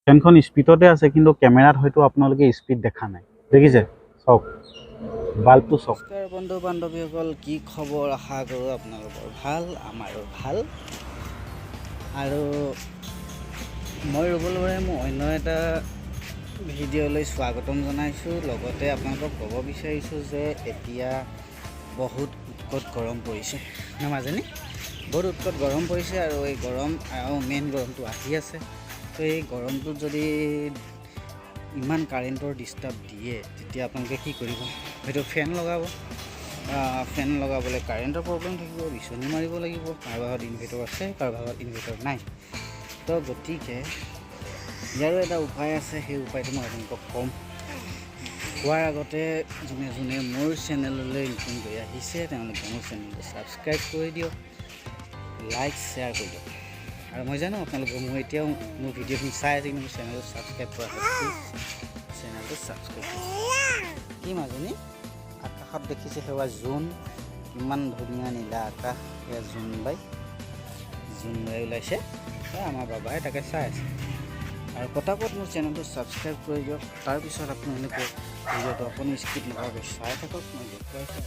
ফেনখন স্পীডতে আছে, কিন্তু কেমেৰাত হয়তো আপোনালোকে স্পীড দেখা নাই। দেখিছে, চাওক, বাল্বটো চাওক। নমস্কাৰ বন্ধু বান্ধৱীসকল, কি খবৰ? আশা কৰোঁ আপোনালোকৰ ভাল, আমাৰো ভাল। আৰু মই ৰুবুল বৰাই মোৰ অন্য এটা ভিডিঅ'লৈ স্বাগতম জনাইছোঁ। লগতে আপোনালোকক ক'ব বিচাৰিছোঁ যে এতিয়া বহুত উৎকট গৰম পৰিছে ন মাজনী, বহুত উৎকট গৰম পৰিছে। আৰু এই গৰম আৰু মেইন গৰমটো আহি আছে। তো এই গৰমটোত যদি ইমান কাৰেণ্টৰ ডিষ্টাৰ্ব দিয়ে, তেতিয়া আপোনালোকে কি কৰিব? হয়তো ফেন লগাব। ফেন লগাবলৈ কাৰেণ্টৰ প্ৰব্লেম থাকিব, বিচনী মাৰিব লাগিব। কাৰোবাৰ ঘৰত ইনভাৰ্টাৰ আছে, কাৰোবাৰ ঘৰত ইনভাৰ্টাৰ নাই। তো গতিকে ইয়াৰো এটা উপায় আছে, সেই উপায়টো মই আপোনালোকক ক'ম। কোৱাৰ আগতে যোনে যোনে মোৰ চেনেললৈ নতুনকৈ আহিছে, তেওঁলোকে মোৰ চেনেলটো ছাবস্ক্ৰাইব কৰি দিয়ক, লাইক শ্বেয়াৰ কৰি দিয়ক। আৰু মই জানো আপোনালোকে মোৰ এতিয়াও মোৰ ভিডিঅ'খিনি চাই আছে, কিন্তু মোৰ চেনেলটো ছাবস্ক্ৰাইব কৰা নাই। প্লিজ চেনেলটো ছাবস্ক্ৰাইব কৰি। কি মাজনী, আকাশত দেখিছে সেৱা জোন, কিমান ধুনীয়া নীলা আকাশ। সেয়া জোনবাই, জোনবাই ওলাইছে। এই আমাৰ বাবাই তাকে চাই আছে। আৰু পটাপট মোৰ চেনেলটো ছাবস্ক্ৰাইব কৰি দিয়ক। তাৰপিছত আপোনালোকে ভিডিঅ'টো আপুনি স্কিপ নকৰাকৈ চাই থাকক, মই দেখুৱাইছোঁ।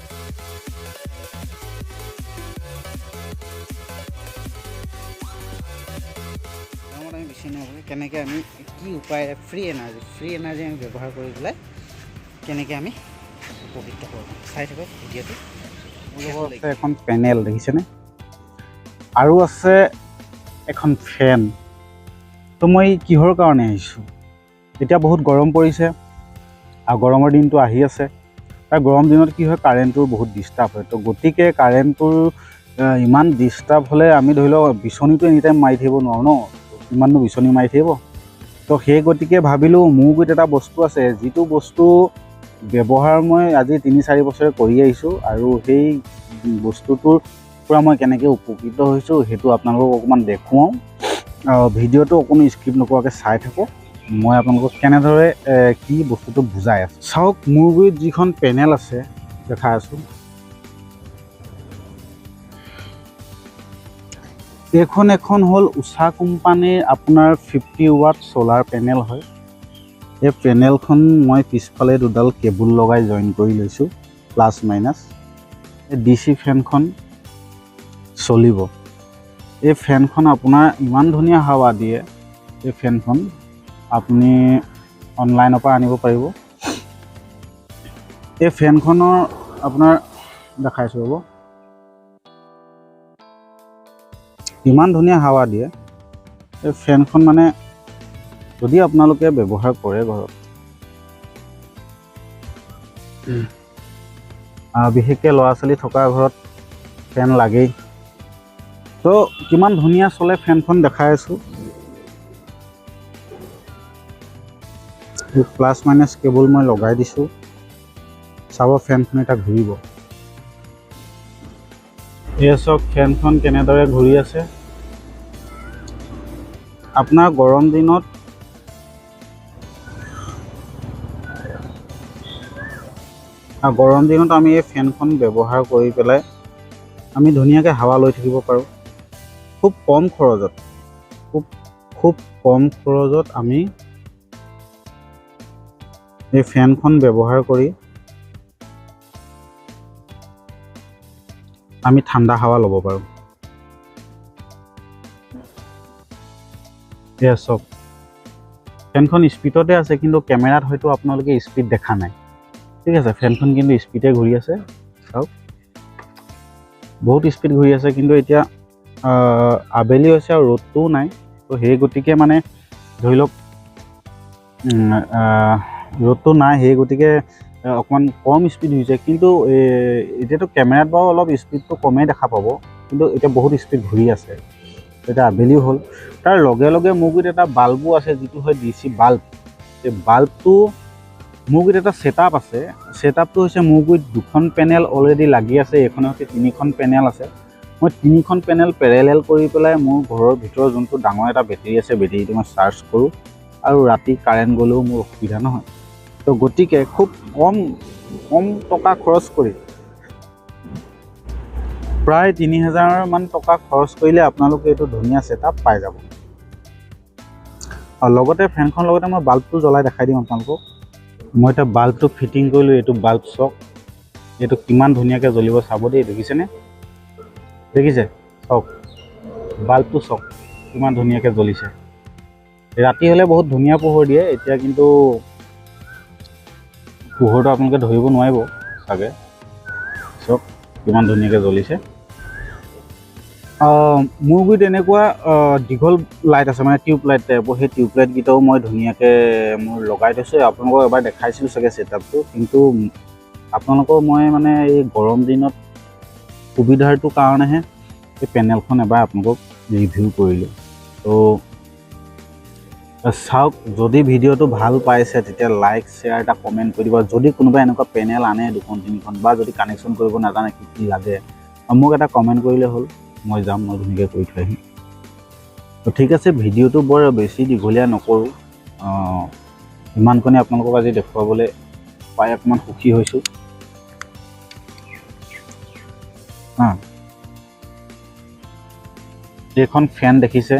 গৰমত আমি বেছি নহ'ব, কেনেকৈ আমি কি উপায়েৰে ফ্ৰী এনাৰ্জি আমি ব্যৱহাৰ কৰি পেলাই কেনেকৈ আমি উপকৃত হ'ব পাৰোঁ, চাই থাকক ভিডিঅ'টো। মোৰ লগত আছে এখন পেনেল, দেখিছেনে? আৰু আছে এখন ফেন। তো মই কিহৰ কাৰণে আহিছোঁ? এতিয়া বহুত গৰম পৰিছে আৰু গৰমৰ দিনটো আহি আছে। তাৰ গৰম দিনত কি হয়, কাৰেণ্টটোৰ বহুত ডিষ্টাৰ্ব হয়। তো গতিকে কাৰেণ্টটোৰ ইমান ডিষ্টাৰ্ব হ'লে আমি ধৰি লওক বিচনীটো এনি টাইম মাৰি থাকিব নোৱাৰোঁ ন, কিমাননো বিচনী মাৰি থাকিব। তো সেই গতিকে ভাবিলোঁ, মোৰ গুৰিত এটা বস্তু আছে, যিটো বস্তু ব্যৱহাৰ মই আজি 3-4 বছৰে কৰি আহিছোঁ আৰু সেই বস্তুটোৰ পৰা মই কেনেকৈ উপকৃত হৈছোঁ, সেইটো আপোনালোকক অকণমান দেখুৱাওঁ। আৰু ভিডিঅ'টো অকণো স্কিপ নকৰাকৈ চাই থাকক। মই আপোনালোকক কেনেদৰে কি বস্তুটো বুজাই আছোঁ, চাওক। মোৰ গুৰিত যিখন পেনেল আছে, দেখাই আছোঁ। এইখন এখন হ'ল উষা কোম্পানীৰ আপোনাৰ 50 ৱাট চ'লাৰ পেনেল হয়। এই পেনেলখন মই পিছফালে দুডাল কেবুল লগাই জইন কৰি লৈছোঁ, প্লাছ মাইনাছ। এই ডিচি ফেনখন চলিব। এই ফেনখন আপোনাৰ ইমান ধুনীয়া হাৱা দিয়ে। এই ফেনখন আপুনি অনলাইনৰ পৰা আনিব পাৰিব। এই ফেনখনৰ আপোনাৰ দেখাইছোঁ, ৰ'ব। ইমান ধুনীয়া হাৱা দিয়ে এই ফেনখন, মানে যদি আপোনালোকে ব্যৱহাৰ কৰে ঘৰত, বিশেষকৈ ল'ৰা ছোৱালী থকা ঘৰত ফেন লাগেই। তো কিমান ধুনীয়া চলে ফেনখন, দেখাই আছোঁ। প্লাছ মাইনাছ কেবুল মই লগাই দিছোঁ। চাব, ফেনখন এটা ঘূৰিব। এই চাওক, ফেনখন কেনেদৰে ঘূৰি আছে। আপোনাৰ গৰম দিনত আমি এই ফেনখন ব্যৱহাৰ কৰি পেলাই আমি ধুনীয়াকৈ হাৱা লৈ থাকিব পাৰোঁ। খুব কম খৰচত, খুব খুব কম খৰচত আমি এই ফেনখন ব্যৱহাৰ কৰি আমি ঠাণ্ডা হাৱা ল'ব পাৰোঁ। এয়া চাওক, ফেনখন স্পীডতে আছে, কিন্তু কেমেৰাত হয়তো আপোনালোকে স্পীড দেখা নাই। ঠিক আছে, ফেনখন কিন্তু স্পীডে ঘূৰি আছে। চাওক, বহুত স্পীড ঘূৰি আছে। কিন্তু এতিয়া আবেলি হৈছে আৰু ৰ'দটোও নাই। তো সেই গতিকে মানে ধৰি লওক ৰ'দটো নাই, সেই গতিকে অকণমান কম স্পীড হৈছে। কিন্তু এতিয়াতো কেমেৰাত বাৰু অলপ স্পীডটো কমেই দেখা পাব, কিন্তু এতিয়া বহুত স্পীড ঘূৰি আছে। এতিয়া আবেলিও হ'ল। তাৰ লগে লগে মোৰ গুৰিত এটা বাল্বো আছে, যিটো হয় ডিচি বাল্ব। এই বাল্বটো মোৰ গুৰিত এটা ছেটআপ আছে। ছেটআপটো হৈছে, মোৰ গুৰিত দুখন পেনেল অলৰেডি লাগি আছে, এইখনৰ সৈতে তিনিখন পেনেল আছে। মই তিনিখন পেনেল পেৰেলেল কৰি পেলাই মোৰ ঘৰৰ ভিতৰত যোনটো ডাঙৰ এটা বেটেৰী আছে, বেটেৰীটো মই চাৰ্জ কৰোঁ আৰু ৰাতি কাৰেণ্ট গ'লেও মোৰ অসুবিধা নহয়। তো গতিকে খুব কম কম টকা খৰচ কৰি, প্ৰায় 3000মান টকা খৰচ কৰিলে আপোনালোকে এইটো ধুনীয়া ছেটআপ পাই যাব। আৰু লগতে ফেনখন লগতে মই বাল্বটো জ্বলাই দেখাই দিম আপোনালোকক। মই এতিয়া বাল্বটো ফিটিং কৰিলোঁ। এইটো বাল্ব চাওক, এইটো কিমান ধুনীয়াকৈ জ্বলিব চাব দেই। দেখিছেনে? দেখিছে? চাওক বাল্বটো, চাওক কিমান ধুনীয়াকৈ জ্বলিছে। ৰাতি হ'লে বহুত ধুনীয়া পোহৰ দিয়ে। এতিয়া কিন্তু পোহৰটো আপোনালোকে ধৰিব নোৱাৰিব চাগে। চাওক কিমান ধুনীয়াকৈ জ্বলিছে। মোৰ গুৰিত এনেকুৱা দীঘল লাইট আছে, মানে টিউব লাইট টাইপৰ। সেই টিউব লাইটকেইটাও মই ধুনীয়াকৈ মোৰ লগাই থৈছোঁ। আপোনালোকক এবাৰ দেখাইছিলোঁ চাগে ছেটআপটো, কিন্তু আপোনালোকৰ মই মানে এই গৰম দিনত সুবিধাটোৰ কাৰণেহে এই পেনেলখন এবাৰ আপোনালোকক ৰিভিউ কৰিলোঁ। ত' চাওক, যদি ভিডিঅ'টো ভাল পাইছে তেতিয়া লাইক, শ্বেয়াৰ, এটা কমেণ্ট কৰি দিব। যদি কোনোবাই এনেকুৱা পেনেল আনে দুখন তিনিখন, বা যদি কানেকশ্যন কৰিব নাজানে কি কি লাগে, মোক এটা কমেণ্ট কৰিলে হ'ল, মই যাম, মই ধুনীয়াকৈ কৰি থৈ আহিম। তো ঠিক আছে, ভিডিঅ'টো বৰ বেছি দীঘলীয়া নকৰোঁ। ইমানকণে আপোনালোকক আজি দেখুৱাবলৈ পাই অকণমান সুখী হৈছোঁ। এইখন ফেন দেখিছে,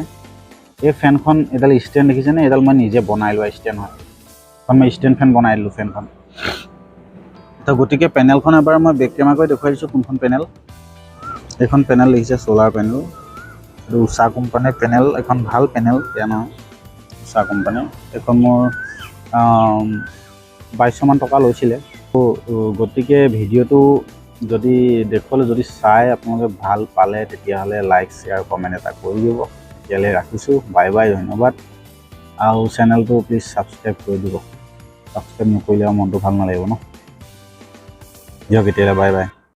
এই ফেনখন এডাল ষ্টেণ্ড দেখিছেনে? এইডাল মই নিজে বনাই লোৱা ষ্টেণ্ড হয়। এখন মই ষ্টেণ্ড ফেন বনাই দিলোঁ ফেনখন। তো গতিকে পেনেলখন এবাৰ মই বেক কেমেৰা কৰি দেখুৱাই দিছোঁ কোনখন পেনেল। এইখন পেনেল দেখিছে, চ'লাৰ পেনেল। এইটো উষা কোম্পানীৰ পেনেল, এখন ভাল পেনেল, বেয়া নহয়। উষা কোম্পানীৰ এইখন মোৰ 2200মান টকা লৈছিলে। তো গতিকে ভিডিঅ'টো যদি দেখুৱালে, যদি চাই আপোনালোকে ভাল পালে তেতিয়াহ'লে লাইক, শ্বেয়াৰ, কমেণ্ট এটা কৰি দিব। এতিয়ালৈ ৰাখিছোঁ, বাই বাই, ধন্যবাদ। আৰু চেনেলটো প্লিজ ছাবস্ক্ৰাইব কৰি দিব। ছাবস্ক্ৰাইব নকৰিলে আৰু মনটো ভাল নালাগিব ন। দিয়ক এতিয়ালৈ, বাই বাই।